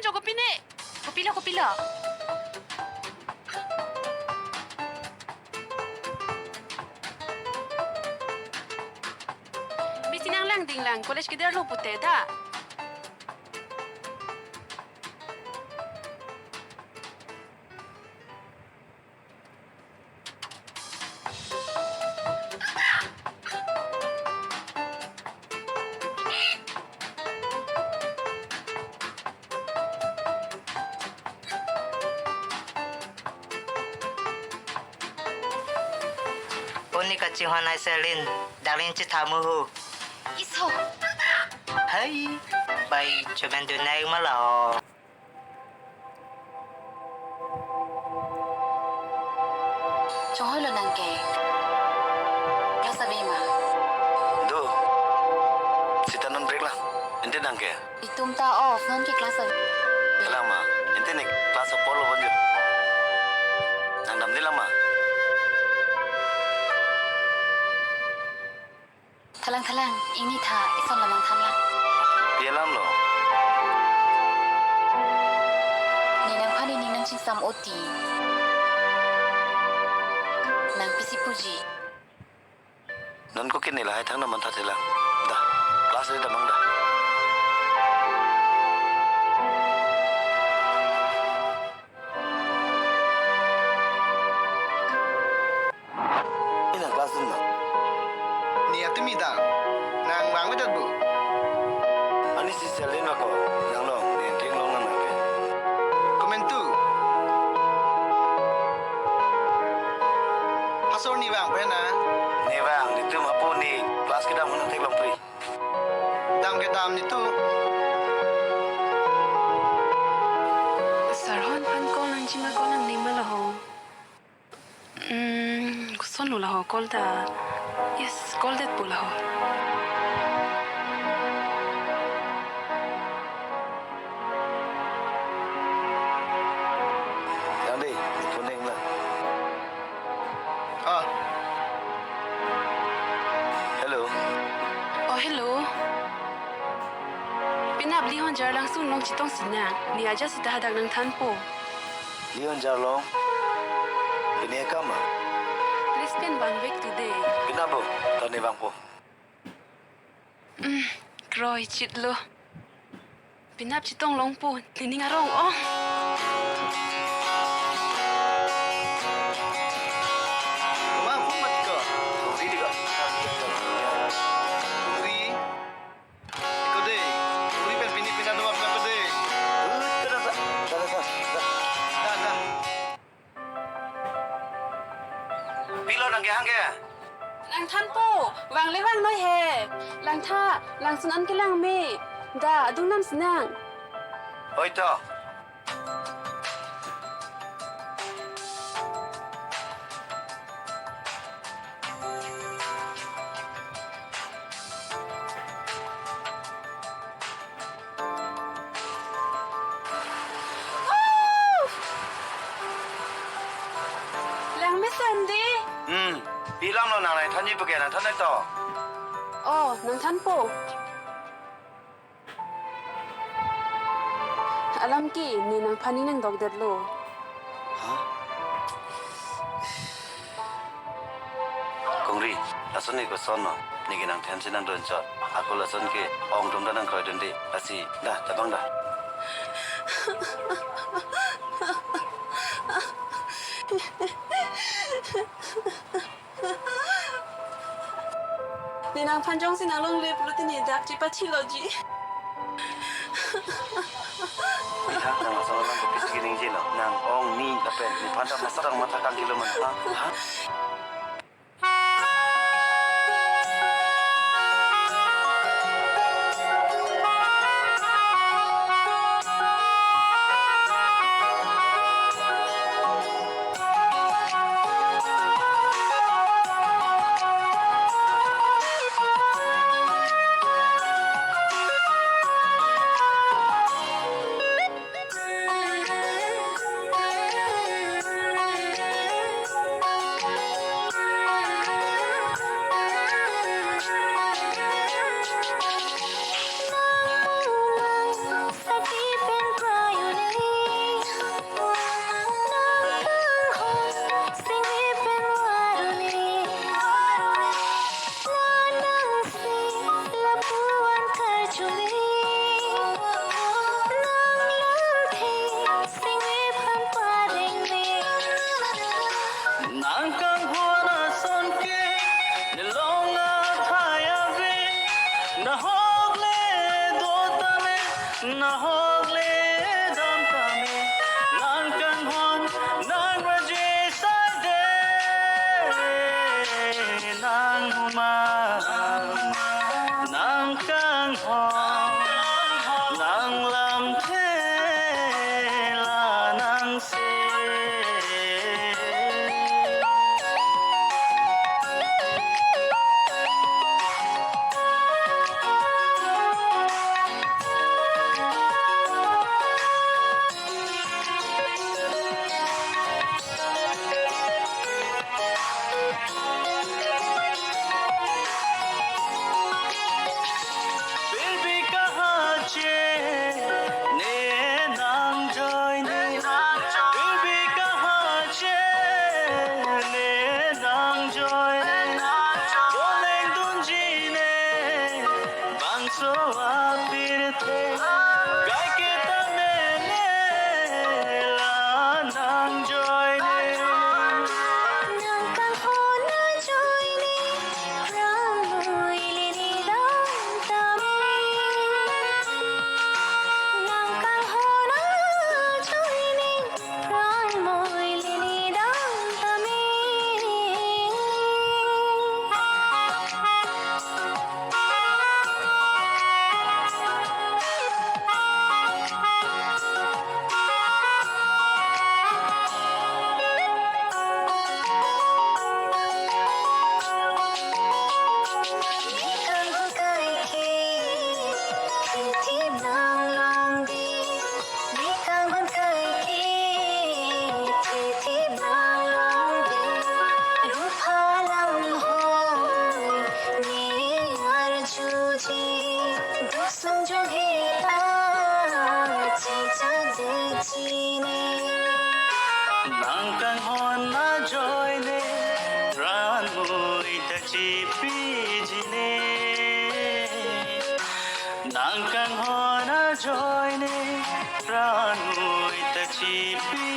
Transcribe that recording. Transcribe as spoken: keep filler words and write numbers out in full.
Jo, kopine? Kopilo, kopilo? Bisi nanglang dinglang, college kederlo pute ta. Poni kachinghon ai Selin, darling chithamu hu. Iso. Hai, bai chumen dunai malo. Chonghoi lo nang ke. Class ave ma? Do. Sita non break lang. Ente nang ke? Itum ta off, non ke class ave. Lang ma. Ente ne class apor lo bonjo. Nang damde lang ma. Thalang, thalang, ingni tha, ison la nangthan lang. Pi alam lo? Ne nangphan ne ning nangchingsam oti. Nang pisi puji. Non ko kene lahai thang na mantha thelang. Da, class le damang da. Inang class dun ma? Ne atimi dang. Nang vangvedet bo? Ani si Selin ma ko. Nang long, ne theng long nang ke. Komantu? Asor ne vang pen na? Ne vang, netum apo ne class kedam nang theklong pri. Dam kedam netum. Sarhon aphan call nangji ma call nangne ma laho. Hmm, koson lo laho call ta. Yes, call det po laho. Yang dei, ne phone deng na. Ah. Hello. Oh, hello. Penap Lihon Jarlangsun along chetong si nang. Ne ajat sita hadak nangthanpo. Lihon Jarlong. Pini akam ma? Please pen vangvek today. Penap bo, ta ne vangpo. Hmm, kroi chit lo. Penap chetong longpo, nening arong ong. Ma, phone mat ko. Ri di ko. Ri. Ko de. Ri pen pini pina dua pina ko de. Da, da, da. Da, da. Pilo nang ke hang ke? Nangthanpo, vang le vangnoi he. Langtha, langsun an kelang me. Da, adung nam si nang. Oi to. Langmesen dei. Hmm, pi alam lo nang nangthanji pu ke nangthan to. Oh, nangthanpo. Alam ke, ne nangphan ne nangdokdetlo. Ha? Kongri, lason ne koson no, ne ke nangthan si nangdon chot. Ako lason ke, ong atum ta nangkroidunde, lasi, da, tabang da. Ne nangphan jongsi nanglongle pulote ne dak chepachiloji. Iha, nang lason alam kopisi keningjelo. Nang ong ne lapen nephan ta masa tang matha kangkilo ma, ha? Ha? Nang kanghon ajoine pran mui ta chipiji ne. Nang kanghon ajoine pran mui ta chipi